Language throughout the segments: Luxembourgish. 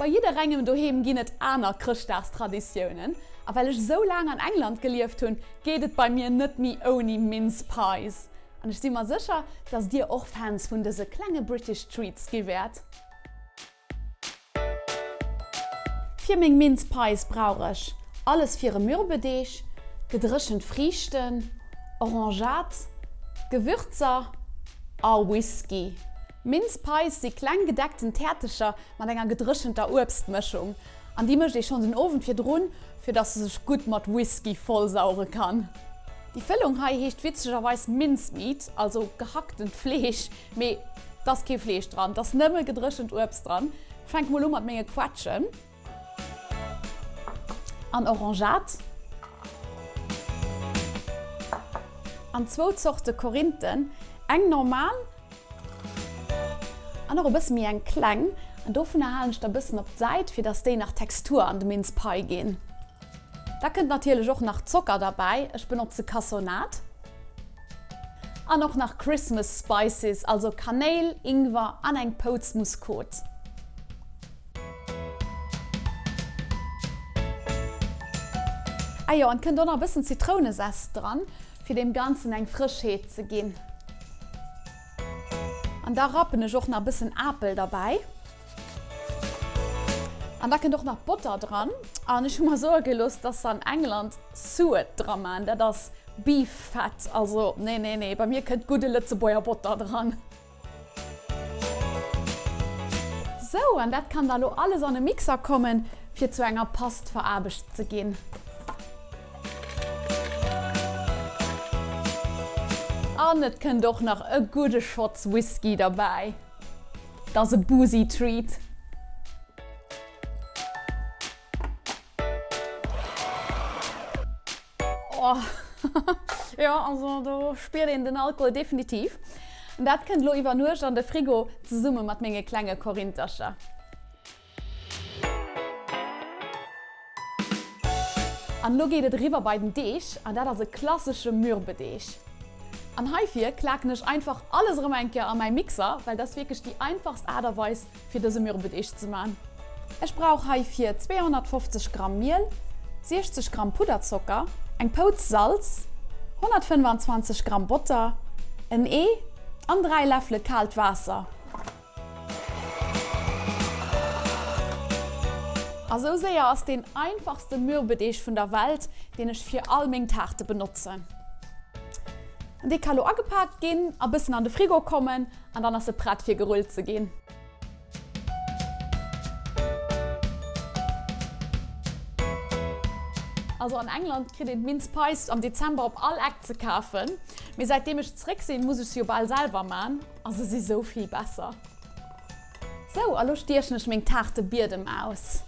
Bei jidderengem doheem ginn et aner Chrëschtdagstraditiounen. A well ech esou laang an England gelieft hunn, geet et bei mir net méi ouni Mince Pies. An ech si mer sécher, dass dir och Fans vun dëse klenge British Treats gi wäert. Fir meng Mince Pies brauch ech alles fir e Mürbedeeg, gedréchent Friichten, Orangeade, Gewürzer a Whisky. Mince Pies si kleng gedeckten Täertecher mat enger gedréchenter Uebstmëschung an déi mécht ee schonn den Owend virdrun, fir dass se sech gutt mat Whisky vollsauere kann. Déi Fëllung hei heescht witzegerweis Mincemeat, also gehacktent Fleesch, Mee 't ass kee Fleesch dran, 't ass nëmme gedréchent Uebst dran. Ech fänke mol u mat menge Quetschen an Orangeade an zwou Zorte Korinthen, eng normal an och e bësse méi eng kleng. An dovunner halen ech der e bëssen op d'Säit, fir dass déi nach Textur an de Mince Pie ginn. Da kënnt natierlech och nach Zocker derbäi, ech benotze Cassonade. An och nach Christmas Spices, also Kanéil, Ingwer an eng Pouz Muskot. Ah jo, an kënnt och nach e bëssen Zitrounesest dran, fir deem Ganzen eng Frëschheet ze ginn. An da rappen ech och nach e bëssen Apel derbäi. An da kënnt och nach Botter dran. An ech hu mer soe gelooss, dass se an England Suet dra man. Dat ass Beef Fat. Also nee, nee, nee, bei mir kënnt gudde Lëtzebuerger Botter dran. Sou, an dat kann da lo alles an e Mixer kommen, fir zu enger Past veraarbecht ze ginn. An et kënnt och nach e gudde Schotz Whisky derbäi. 't ass e boozy Treat. Oh jo, also do spiert een den Alkohol definitiv. An dat kënnt elo iwwer Nuecht an de Frigo zesumme mat menge klenge Korinthercher. An elo geet et eriwwer bei den Deeg, an dat ass e klassesche Mürbedeeg. An heifir klaken ech einfach alles erëm eng Kéier a mäi Mixer, well dat ass wierklech déi einfachst Aart a Weis fir dëse Mürbedeeg ze man. Ech brauch heifir 250 Gramm Miel, 60 Gramm Pudderzocker, eng Pouz Salz, 125 Gramm Botter, en Ee an 3 Läffele kaalt Waasser. A sou séier ass deen einfachste Mürbedeeg vun der Welt, deen ech fir all meng Taarte benotzen. An dee ka lo agepaakt ginn a bëssen an de Frigo kommen an dann ass e prett fir gerullt ze ginn. Also an England kritt een d'Mince Pies am Dezember op all Eck ze kafen, mee säitdeem ech zréck sinn, muss ech se jo bal selwer man. A se si sou vill besser. Sou, a lo stiechen ech meng Taartebiedem aus.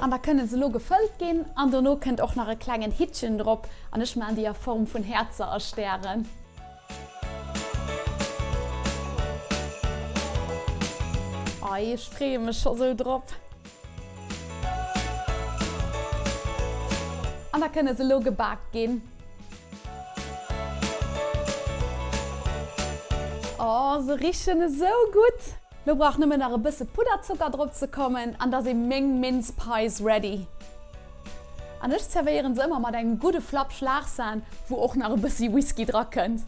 An da kënne se lo gefëllt ginn an dono kënnt och nach e klengen Hittchen drop an ech maan déi a Form vun Häerzer a Stären. Ei, ech freeë mech scho sou drop. An da kënne se elo gebak ginn. Oh, se richen esou gutt! Lo brauch nëmmen nach e bësse Pudderzocker drop ze kommen an da si meng Mince Pies ready. An ech zerwéieren se ëmmer mat engem gudde Flapp Schlagsahn, wou och nach e bëssi Whisky dra kënnt.